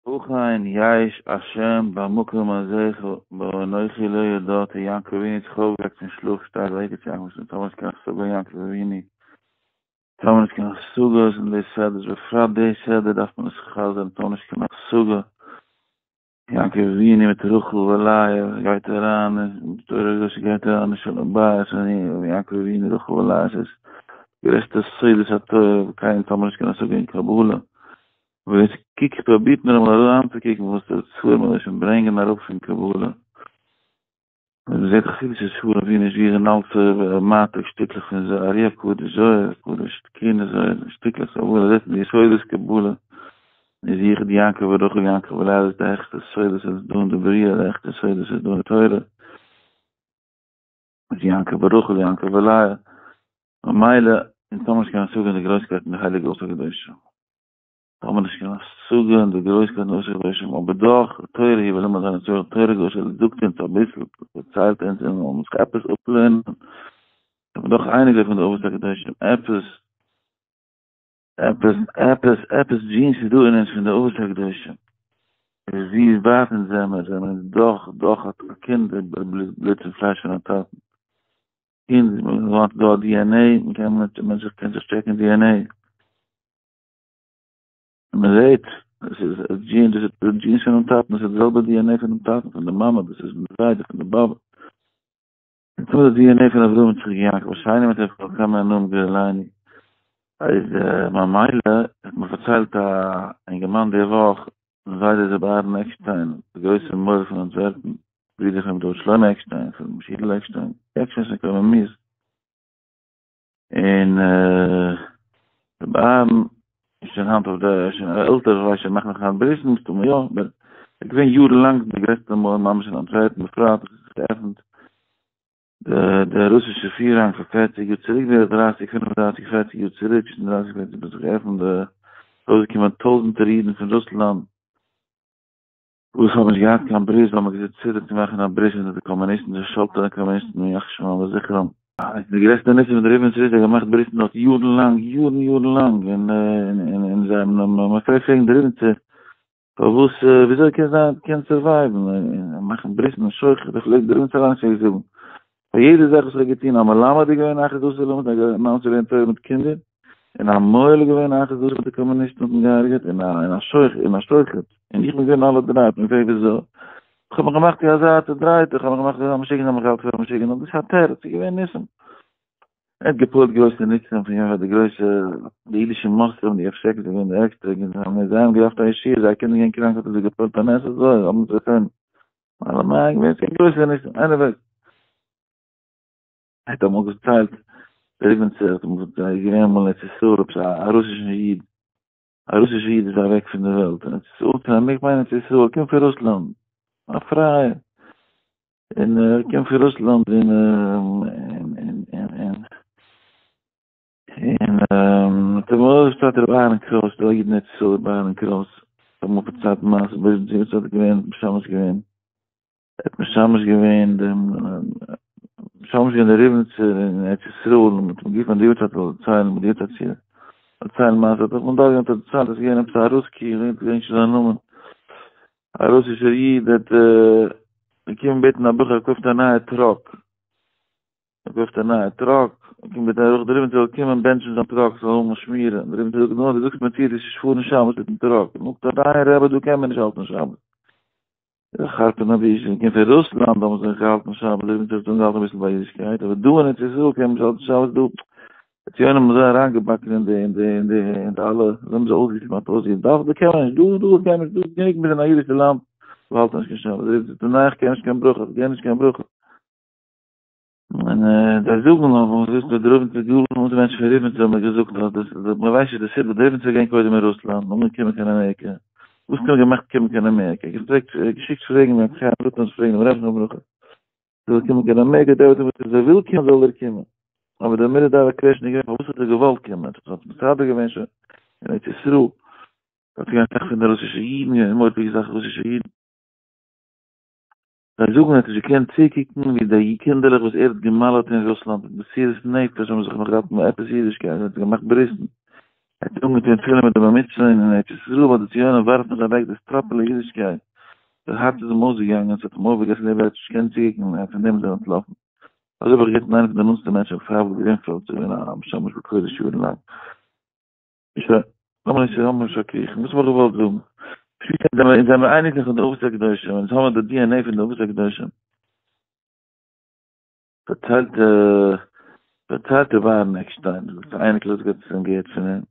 ובכן יש השם במקום הזה ואנכי לא ידעתי יעקב אבינו האט זיך אויפגעוועקט פון שלאף שטייט ויקץ יעקב אונז האבן נישט קיין השגה יעקב אבינו אונז האבן נישט קיין השגות אין די סדרות בפרט די סדרה דארף מען עס חזר'ן אונז האבן נישט קיין השגה יעקב אבינו מיט רחל ולאה גייט אריין אין תורה הקדושה גייט אריין אין שלום בית און יעקב אבינו רחל ולאה ס'איז גרעסטע סודות התורה קיין אונז האבן נישט קיין השגה אין קבלה אבער ווער ס'קוקט פרובירט נאר אמאל אריינצוקוקן וואס די ספרים הקדושים ברענגען אראפ פון קבלה ווען מ'זעט חסידישע ספרים ווי נישט ווי זענען אלץ מעתיק שטיקלעך פון זוהר, ארי הקדוש, זוהר הקדוש, תיקוני זוהר, שטיקלעך קבלה, זעט מען די יסודות קבלה, איז יחוד יעקב ורחל יעקב ולאה דאס איז די העכסטע סודות וואס איז דא אין די בריאה, די העכסטע סודות וואס איז דא אין די תורה, איז יעקב ורחל יעקב ולאה, ממילא אונז האבן נישט קיין השגה אין די גרויסקייט פון די הייליגע אבות הקדושים. האבן מיר נישט קיין השגה אין די גרויסקייט פון אבות הקדושים, אבער דאך, תורה היא ולמד אני צורך, תורה הקדושה זאגט אונז אביסל, דערציילט אונז און מ'זאל זיך עפעס אפלערנען, זענען מיר דאך אייניקלעך פון די אבות הקדושים, עפעס, עפעס, עפעס, עפעס genes איז דא אין אונז פון די אבות הקדושים, איז ווי ווייט אונז זעמער, זעמער אונז דאך, דאך א קינד, בלוט און פלייש פון א טאטן. קינד, מ'האט דא א DNA, מ'קען, מ'קען זיך טשעקן DNA. און מען זעט, עס איז א gene, דאס איז די genes פונעם טאטן, דאס איז די זעלבע DNA פונעם טאטן, פון די מאמע, דאס איז פון די זיידע, פון די באבע. און צום די DNA פון אברהם יצחק יעקב, ווארשיינליך מיט ר' כמה נאם גורליני. איז ממילא האט מיר פארציילט א אינגערמאן די וואך, זיין זיידע איז רבי אהרן עקשטיין, די גרויסע מוהל פון אנטווערפן, ברודער פון רבי דוד שלמה עקשטיין, פון רבי שידל עקשטיין, עקשטיין פון קוממיות. און רבי אהרן איז שוין היינט אויף די, שוין עלטער, איך ווייס שוין מאכט נאך היינט ברית'ן, מסתמא יא, אבער ער איז געווען יארן לאנג די גרעסטע מוהל ממש אין אנטווערפן, בפרט וואס עס האט זיך געעפנט די די רוסישע פירהאנג פאר פערציג יאר צוריק בערך דרייסיג פינף און דרייסיג פערציג יאר צוריק, צווישן דרייסיג פערציג האט זיך געעפנט די, ארויסגעקומען טויזענטער אידן פון רוסלאנד, וואס האבן נישט געהאט קיין ברית ווייל מ'האט געציטערט צו מאכן א ברית אונטער די קאמוניסטן, די שאלטערנע קאמוניסטן ימח שמם וזכרם. די גרעסטע ניסים פון די ריבניצער איז ער האט געמאכט ברית'ן דארט יארן לאנג, יארן יארן לאנג, און און זיי האבן אים מ'פלעגט פרעגן די ריבניצער פארוואס וויאזוי קען זיין קען survive ן און מאכן ברית'ן און שוחט, פלעגט די ריבניצער אליינס פלעגט זאגן פאר יעדע זאך וואס ער האט געטון, א מלמד איז געווען אחת עשר למד, ער האט געמאנט צו לערנען תורה מיט קינדער, און א מוהל איז געווען אחת עשר די קאמוניסטן האבן געהארגעט, און א און א שוחט, און א שוחט, און איך בין געווען אלע דריי, האט מען געפרעגט וויאזוי, איך האב מיך געמאכט ווי אזא צודרייטער, איך האב מיך געמאכט ווי אזא משוגענער, זיי האבן מיך געהאלטן פאר א משוגענער, דאס איז א תירוץ, ס'איז געווען ניסים. ער האט געפועלט גרויסע ניסים פון יענע די גרויסע, די אידישע מוסרים, די יעווסעקעס זענען געווען די ערגסטע, זיי האבן געדארפט א ישועה, זייער קינד איז געווען קראנק האט ער זיי געפועלט א נס אזוי, האבן זיי פון אלעמאל געווען ס'איז גרויסע ניסים, anyway. ער האט אמאל דערציילט, דער ריבניצער האט אמאל דערציילט, איז געווען אמאל אין ארץ ישראל עפעס א רוסישן איד, א רוסישע איד איז אוועק פון די וועלט, אין ארץ ישראל, פון אמעריקע, כ'מיין ארץ ישראל, קומט פון רוסלאנד, א פרייער, און ער קומט פון רוסלאנד און און און און און האט אים אויסגעשטעלט רבי אהרן קרויס, דער איד אין ארץ ישראל רבי אהרן קרויס, האט אמאל פארציילט מעשה, וואס האט געווען, משמש געווען. ער האט משמש געווען דעם משמש געווען די ריבניצער אין ארץ ישראל און מ'האט אים גערופן די יארצייט זאל דערציילן מיט די יארצייט צו דערציילן מעשה האט מען דארט געהאט דערציילט אז עס איז געווען עפעס א רוסקי איך געדענק נישט זיין נאמען א רוסישער איד האט געקומען בעטן א ברכה ער קויפט א נייע truck ער קויפט א נייע truck ער קומט בעטן א ברכה די ריבניצער זאל קומען בענטשן זיין truck זאל האבן שמירה די ריבניצער זאגט נו דו זאגסט מיר צו דו וועסט נישט פארן שבת מיטן truck זאגט ער דיין רבי דא קען מען נישט האלטן שבת חרפה נביש, זיי קומען פון רוסלאנד האבן זיי געהאלטן שבת, זיי האבן זיך אנגעהאלטן אביסל ביי אידישקייט, אבער דא אין ארץ ישראל קען מען נישט האלטן שבת דא, די ציונים האבן זיי אריינגעבאקן אין די אין די אין די אין די אלע, זיי האבן זיי אויסגעשמדט אויסגעהיט, דא דא קען מען נישט, דא דא קען מען נישט, דא איז גענוג מיר זענען א אידישע לאנד, דא האלט מען נישט קיין שבת, זיי זאגן איך קען נישט קיין ברכה, איך געב נישט קיין ברכה. און זיי זאגן נאך וואס איז דער ריבניצער גאון און די מענטשן פון ריבניץ האבן מיר געזאגט אז דאס איז מען ווייסט נישט די סיבה דער ריבניצער איז געווען קודם אין רוסלאנד נאכדעם געקומען קיין אמעריקע וואס האט אים געמאכט קומען קיין אמעריקע געפרעגט געשיקט פרעגן רבי חיים רוטמאן פרעגן דעם רבי זכרונו לברכה זאל ער קומען קיין אמעריקע דער וואס אז ער וויל קומען זאל ער קומען אבער דער million dollar question איז געווען פארוואס האט ער געוואלט קומען ער האט מסדר געווען שוין אין ארץ ישראל האט געווען אסאך פון די רוסישע אידן געווען מורא'דיגע זאך רוסישע אידן. זיי זאגן ער האט נישט געקענט צוקוקן ווי די קינדערלעך וואס ער האט גע'מל'עט אין רוסלאנד מיט מסירות נפש האבן זיך נאך געהאלטן ביי עפעס אידישקייט, ער האט געמאכט ברית'ן. ער האט אנגעטון תפילין מיט די בר מצוה אין ארץ ישראל ווייל די ציונים ווארפן זיך אוועק דאס טראפעלע אידישקייט, דער הארץ איז אים אויסגעגאנגען, ס'האט אים אויפגעגעסן די וועלט, נישט געקענט צוקוקן און פון דעם איז ער אנטלאפן. אזוי האב איך געהערט פון איינע פון די נאנטסטע מענטשן ר' פייוול גרינפעלד, ס'איז געווען א משמש בקודש יארן לאנג. שוין, לאמיר נישט לאמיר נישט פארקריכן, וואס האב איך געוואלט זאגן? אונז זעמיר אייניקלעך פון די אבות הקדושים, אונז האמיר די DNA פון די אבות הקדושים. פארציילט פארציילט רבי אהרן עקשטיין, דאס איז א אייניקל וואס געהאט שוין געהערט פון אים,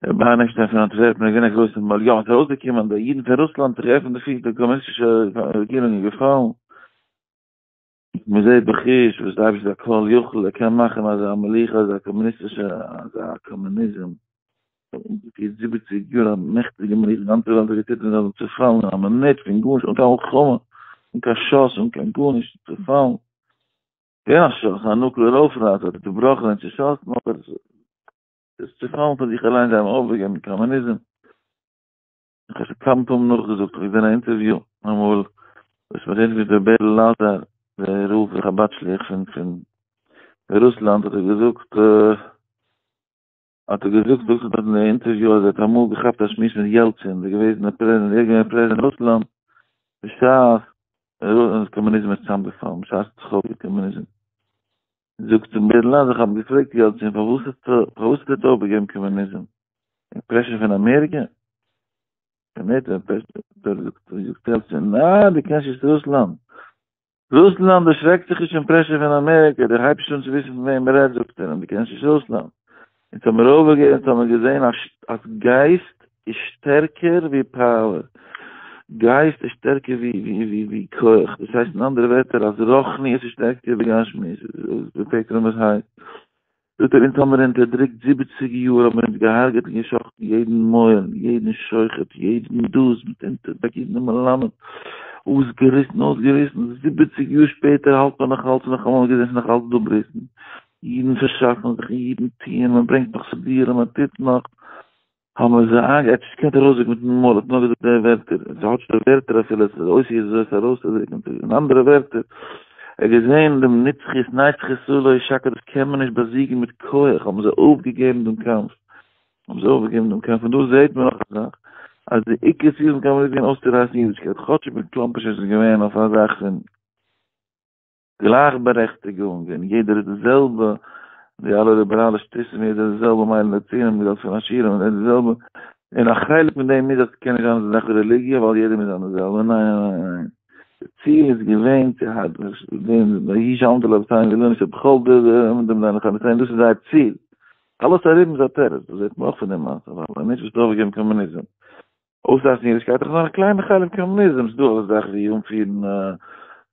רבי אהרן עקשטיין פון אנטווערפן איז געווען א גרויסער מוהל, יא עס איז ארויסגעקומען די אידן פון רוסלאנד האט זיך געעפנט די פיס די קאמוניסטישע רעגירונג איז געפאלן, מען זעט בחוש וואס די אייבערשטער איז א כל יכול ער קען מאכן אזא מלוכה אזא קאמוניסטישע אזא קאמוניזם. אנגעפירט זיבעציג יאר א מעכטיגע מלוכה, די גאנצע וועלט האט געציטערט זיי זאלן צופאלן אין א מינוט פון גארנישט אן קיין מלחמה, אן קיין שאס, אן קיין גארנישט, צופאלן. געווען א שאס, א נוקלעארע אויפרייס האט צובראכן און צושאסן, אבער עס איז צופאלן פון זיך אליין, זיי האבן אויפגעגעבן קאמוניזם. איך האב שוין כמה פעמים נאכגעזאגט, איך האב געזען א אינטערוויו אמאל וואס מ'האט אינטערוויוט ר' בערל לאזאר, דער רב און חבד שליח פון פון רוסלאנד, האט ער געזאגט, האט ער געזאגט דאס דארט אין די אינטערוויו אז ער האט אמאל געכאפט א שמועס מיט יעלצין דער געוועזענער פרעזידענט ער איז געווען פרעזידענט רוסלאנד בשעת קאמוניזם איז צוזאמגעפאלן בשעת האט זיך אויפגעהערט קאמוניזם זאגט אים בערל אז איך האב געפרעגט יעלצין פארוואס האט פארוואס האט ער אויפגעגעבן קאמוניזם? פרעשור פון אמעריקע? זאגט יעלצין ניין דו קענסט נישט רוסלאנד רוסלאנד דערשרעקט זיך נישט פון פרעשור פון אמעריקע, דו הייבסט נישט אן צו וויסן פון וועם מען רעדט זאגט ער אים, דו קענסט נישט רוסלאנד. אונז האמיר אויפגעגעבן, אונז האמיר געזען אז גייסט איז שטערקער ווי power, גייסט איז שטערקער ווי כח, דאס הייסט אין אנדערע ווערטער אז רוחניות איז שטערקער ווי גשמיות, ווי הייסט. זאגט ער אונז האמיר אונטערדריקט זיבעציג יאר האבן מיר אונז געהארגעט און געשאכטן יעדן מוהל יעדן שוחט יעדן דאס מיט אונטערדריקט יעדן מלמד אויסגעריסן אויסגעריסן זיבעציג יאר שפעטער האלט מען נאך אלץ נאך אמאל געזען ס'נאך אלץ דא ברית'ן אידן פארשאפן זיך און אידן טוען מען ברענגט נאך סידורים מען טוט נאך האבן מיר זיי איינגע ער האט נישט געקענט ארויסזאגן מיטן מויל, ער האט נאר געזאגט די ווערטער, ער האט נישט די ווערטער אפילו, עס איז אותיות וויאזוי עס ארויסצודרוקן, אין אנדערע ווערטער, ער האט געזען דעם נצחיות נצח ישראל לא ישקר, דאס קען מען נישט באזיגן מיט כח, האבן זיי אויפגעגעבן דעם קאמף, האבן זיי אויפגעגעבן דעם קאמף, און דא זעט מען נאך א זאך, אז די עיקר ציל פון קאמוניזם איז געווען אויסצורייסן אידישקייט, כאטשיג מיט קלאמפערשט איז עס געווען אויף א זאך פון. גלייכבארעכטיגונג און יעדער איז די זעלבע, די אלע ליבעראלע שטותים יעדער איז די זעלבע מילא לציונים געלט פון עשירים און די זעלבע, און א חלק פון דעם איז אז ס'קען נישט זיין אזא זאך ווי רעליגיע ווייל יעדער מוז זיין די זעלבע, ניין ניין ניין ניין, די ציל איז געווען צו ויהי שאלת לאבותינו ולנו שבכל דאס איז זייער ציל, אלעס ארום איז א תירוץ, דאס זעט מען אויך פון די מעשה, ווייל א מענטש וואס האט אויפגעגעבן קאמוניזם אויסרייסן אידישקייט איז נאר א קליינע חלק קאמוניזם, ס'דא אזא זאך ווי אנפירן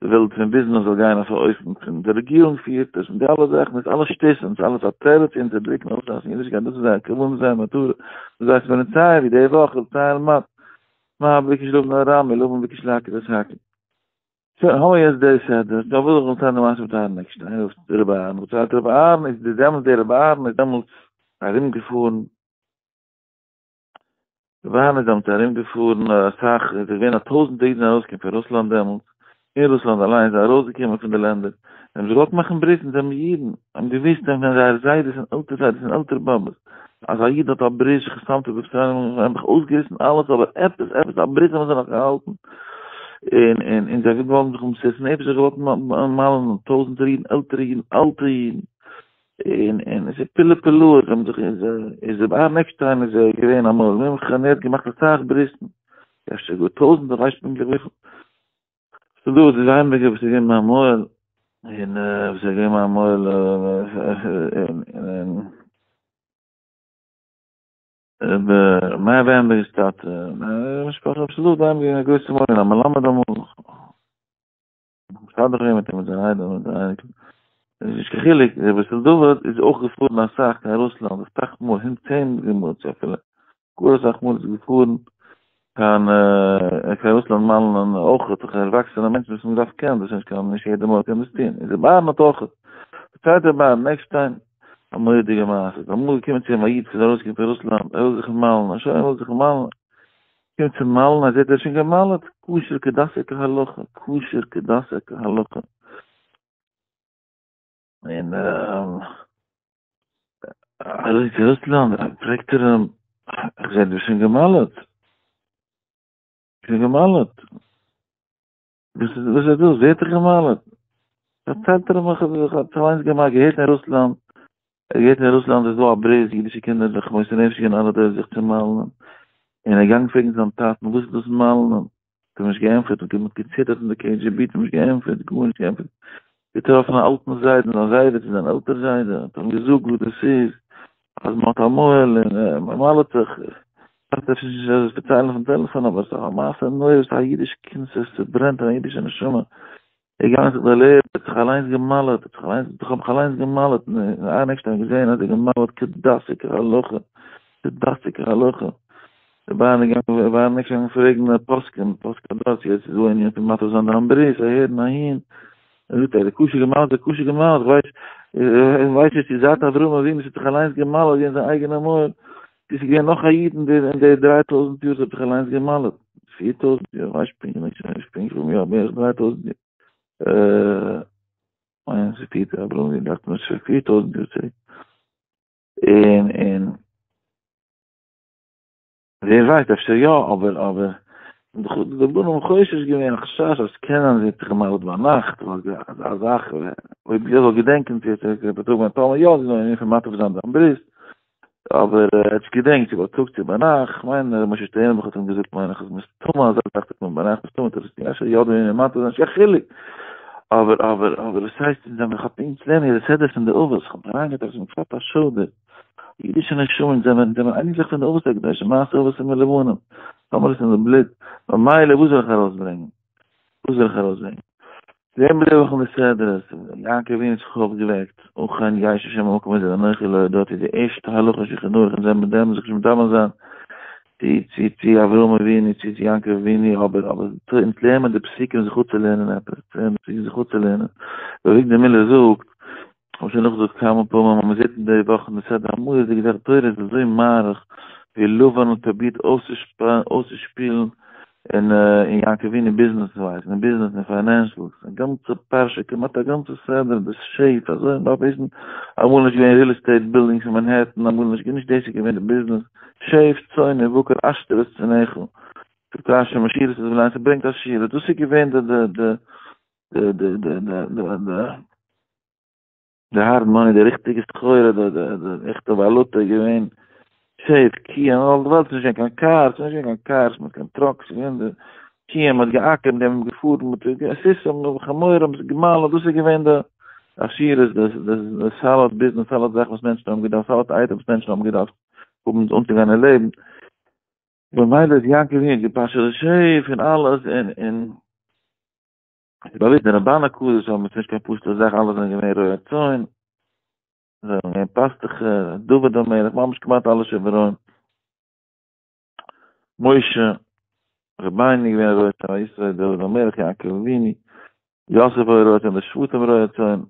די וועלט פון ביזנעס זאל גיין אויף א אופן פון די רעגירונג פירט עס, און די אלע זאכן איז אלעס שטותים, ס'איז אלעס א תירוץ צו אונטערדריקן אויסרייסן אידישקייט, דאס איז זייער כוונה זייער מטרה, דאס ווייסט מען אין סיי ווי די וואך לציין מה מה ביקש לבן הארמי, לבן ביקש להכות את יעקב. שוין האמיר יעצט די סדר, דא וויל איך דערציילן די מעשה מיט אהרן עקשטיין, רבי אהרן, דערציילט רבי אהרן איז די דעמאלטס דער רבי אהרן איז דעמאלטס ארומגעפארן, רבי אהרן איז דעמאלטס ארום געפארן אסאך, עס איז געווען א טויזענטער אידן ארויסגעקומען פון רוסלאנד דעמאלטס, אין רוסלאנד אליין זענען ארויסגעקומען פון די לענדער, זיי האבן זיך געוואלט מאכן ברית'ן, זיי האבן אידן, האבן געוואוסט פון זייער זיידעס און עלטער זיידעס און עלטער באבעס, אז א איד האט א ברית שחתמת בבשרם, זיי האבן זיך אויסגעריסן אלעס אבער עפעס עפעס א ברית האבן זיי נאך געהאלטן, און און און זיי האבן געוואלט זיך מסירות נפש זיך געוואלט מל'ן טויזענטער אידן עלטערע אידן אלטע אידן. און און עס איז פלאי פלאות זיי האבן זיך איז איז רבי אהרן עקשטיין איז ער געווען א מוהל מומחה און ער האט געמאכט אסאך ברית'ן אפשר גאר טויזענטער איך ווייס נישט פונקטליך וויפיל ס'איז דא וואס איז וויינבערגער וואס איז געווען מיין מוהל און וואס איז געווען מיין מוהל און און רבי מאיר וויינבערגער'ס טאטע משפחה אבסאלוט וויינבערגער א גרויסע מוהל און א מלמד אמאל. משדך געווען מיט אים מיט זיין איידעם מיט זיין אייניקל. עס איז נישט קיין חילוק, רבי ישראל דוד איז אויך געפארן אסאך קיין רוסלאנד, אסאך מאל, הונ צענדליגע מאל צו אפילו גאר אסאך מאל איז ער געפארן קיין קיין רוסלאנד מל'ן און אויך האט זיך ערוואקסענע מענטשן וואס מען דארף קענען, דאס איז נישט קיין נישט יעדער מוהל קען דאס טון, איז רבי אהרן האט אויך, פארציילט רבי אהרן עקשטיין א מורא'דיגע מעשה, איז אמאל געקומען צו אים א איד וואס איז ארויסגעקומען פון רוסלאנד, ער וויל זיך מל'ן, שוין ער וויל זיך מל'ן, קומט צו מל'ן אז ער האט שוין גע'מל'ט, כשר כדת וכהלכה, כשר כדת וכהלכה. און. ארויס צו רוסלאנד, פרעגט ער אים, איך זעה דו ביסט שוין גע'מל'עט, שוין גע'מל'עט, וואס איז וואס איז דאס, ווער האט דיך גע'מל'עט? פארציילט ער אים, איך האב זיך אליינס גע'מל'ט, געהערט אין רוסלאנד, ער האט געהערט אין רוסלאנד איז דא א ברית, אידישע קינדער זיך מוסר נפש געווען אלע דורות זיך צו מל'ן, און ער איז געגאנגען פרעגן זיין טאטן וואס איז דאס מל'ן, האט אים נישט געענטפערט, האט אים געציטערט אין די KGB, האט אים נישט געענטפערט, גארנישט געענטפערט, געטראפן א אלטן זיידן, זיין זיידע צו זיין עלטער זיידע, האט אים געזאגט וואס דאס איז, אז מען האט א מוהל און מען מל'ט זיך, איך דארף אפשר נישט אזוי פארציילן אויפן טעלעפאן, אבער עס איז א מעשה נורא, עס איז א אידיש קינד, עס צעברענט אין א אידישע נשמה, ער איז געגאנגען זיך דערלערנען, ער האט זיך אליינס גע'מל'ט, האט זיך אליינס, איך האב מיך אליינס גע'מל'ט, און אהרן עקשטיין האט געזען אז ער האט גע'מל'ט כדת וכהלכה, כדת וכהלכה. רבי אהרן איז געגאנגען, רבי אהרן עקשטיין געגאנגען פרעגן פוסקים, פוסקי הדור, צו עס איז דא ענין פון מתיר זיין דיין ברית, אהער און אהין, ער זאגט ער איז כשר גע'מל'ט, איז כשר גע'מל'ט, איך ווייס, איך ווייס נישט צו זייט אברהם אבינו האט זיך אליינס גע'מל'ט, געווען זיין אייגענע מוהל, צו ס'איז געווען נאך א איד אין די אין די 3000 יאר וואס האט זיך אליינס גע'מל'ט, 4000 יאר, כ'ווייס פונקט נישט, נישט פונקט, יא בערך 3000 יאר, אה, ס'איז פיר, אברהם אבינו דאכט מיר ס'איז 4000 יאר צוריק, און און. ווער ווייסט אפשר יא אבער אבער די רבנים האבן חושש געווען א חשש אז קען זיין זי האט זיך געמל'ט ביינאכט ווייל אזא זאך אויב זי זאל געדענקען צו האט זי בייטאג מיין טאמער יא זי זאל ענין פון מטיב זיין דיין ברית אבער ער האט נישט געדענקט צו בייטאג צו ביינאכט כ'מיין ר' משה שטערנבוך האט אים געזאגט מיין איך אז מסתמא אזא זאך טוט מען ביינאכט מסתמא טוט עס אפשר יא די ענין מטיב זיין נישט קיין חילוק אבער אבער אבער וואס הייסט אונז האבן געהאט אונז לערנען די סדר פון די אבות כ'האב אריינגעטראכט און געכאפט א שוידער. אידישע נשמות זענען זענען אייניקלעך פון די אבות הקדושים, מעשה אבות סימן לבנים, האבן עס אין די בלוט, ממילא וואס זאל איך ארויסברענגען? וואס זאל איך ארויסברענגען? זעהן מיר די וואך אין די סדרות, יעקב אבינו האט זיך אויפגעוועקט, אכן ישב השם במקום הזה ואנכי לא ידעתי, די ערשטע הלכה שולחן ערוך אונז זענען מיט דעם זיך נישט מדמה זיין צו צו צו אברהם אבינו צו צו יעקב אבינו, אבער אבער אונז לערנען די פסוקים זיך אפצולערנען עפעס, לערנען די פסוקים זיך אפצולערנען, ר' אביגדור מילער זאגט, כ'האב שוין נאכגעזאגט כמה פעמים אז מ'זעט אין די וואך אין די סדרה א מורא'דיגע זאך, די תורה איז אזוי מאריך ווי לבן האט פרובירט אויסצושפילן אין יעקב אבינו ביזנעס ווייז, אין ביזנעס אין financials, א גאנצע פרשה, כמעט א גאנצע סדרה, די שעיפ, אזוי מ'דארף וויסן, אמאל נישט געווען real estate בילדינגס אין מאנהעטן, אמאל נישט נישט דאס איז געווען די ביזנעס, שעיף צאן ובקר עשתרות צאנך, זאגט רשי משירות איז ווען ס'ברענגט עשירות, דאס איז געווען די די די די די די די די די די hard money די ריכטיגע סחורה די די די עכטע וואלוטע איז געווען שעף קיען ווייל די וועלט איז נישט געווען קיין קארס נישט געווען קיין קארס מיט קיין trucks איז געווען די קיען מ'האט געאקערט מיט דעם געפארן מיט סוסים חמורים גמלים דאס איז געווען די עשירות די די solid ביזנעס solid זאך וואס מענטשן האבן געדארפט solid item וואס מענטשן האבן געדארפט האבן אנצוגיין אין לעבן במילא איז יעקב אבינו געפאשעט די שעף און אלעס און און ס'איז באוויסט די רמבן הקדוש אז ס'איז נישט קיין פשוט'ע זאך אלע זענען געווען רועי צאן, זיי זענען געווען פאסטוכער, דוד המלך, ממש כמעט אלע שבע רועים, משה רבינו איז געווען רועה צאן, ישראל דוד המלך, יעקב אבינו, יוסף היה רועה צאן, די שבטים רועי צאן,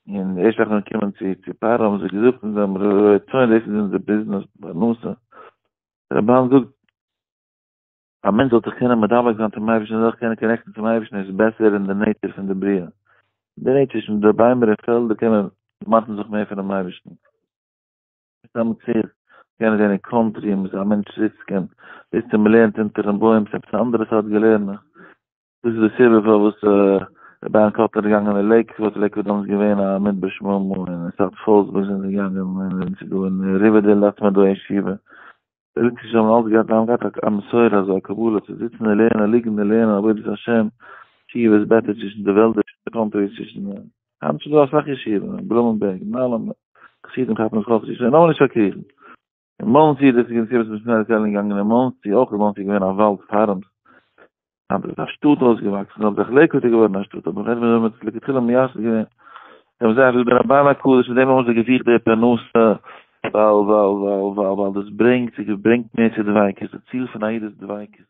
און ערשט נאכן קומען צו צו פרעה האבן זיי געזאגט אונז זענען רועי צאן, דאס איז אונזער ביזנעס, פרנסה, רמבן זאגט. א מענטש זאל זיך קענען מדבק זיין צום אייבערשטן, זאל זיך קענען connect ן צום אייבערשטן איז בעסער אין די nature פון די בריאה. די nature צווישן די ביימער און פעלדער קען מען דערמאנט זיך מער פונעם אייבערשטן. ס'איז א מציאות, קען זען אין country וואס א מענטש זיצט קען זיצט און מ'לערנט אונטערן בוים, ס'איז עפעס א אנדערע סארט געלערנעכץ. דאס איז די סיבה פארוואס רבי אהרן קאטלער איז געגאנגען אין לעיקוואד, לעיקוואד דאן איז געווען א מדבר שממה און אין סאוט פאלסבורג זענען זיי געגאנגען און ס'איז דא אין ריווערדעיל דאכט זיך מיר דא א ישיבה. די ליטווישע האבן אלץ געהאט זיי האבן געהאט א מסורה אזוי א קבלה צו זיצן און לערנען ליגן און לערנען עבודת השם, ישיבה איז בעטער צווישן די וועלדער צווישן די country צווישן היינט איז דא אסאך ישיבות אין בלומינבערג אין אלעם חסידים כאפן זיך אויך צווישן לאמיר נישט פארקריכן. אין מאנסי דאס איז געווען די סיבה וואס מ'איז שנעל געגאנגען אין מאנסי אויך איז מאנסי געווען א וואלד farms היינט איז א שטאט אויסגעוואקסן, אויב זיך לעיקוואד איז געווארן א שטאט, אבער כ'ווייס נישט ווי מ'האט עס לכתחילה מייסד געווען, זיי האבן זייער זאגט דער רמבן הקדוש, פון דעם האבן זיי געזוכט די פרנסה, ווייל ווייל ווייל ווייל ווייל דאס ברענגט, ס'ברענגט מער צו דביקות, די ציל פון א איד איז דביקות.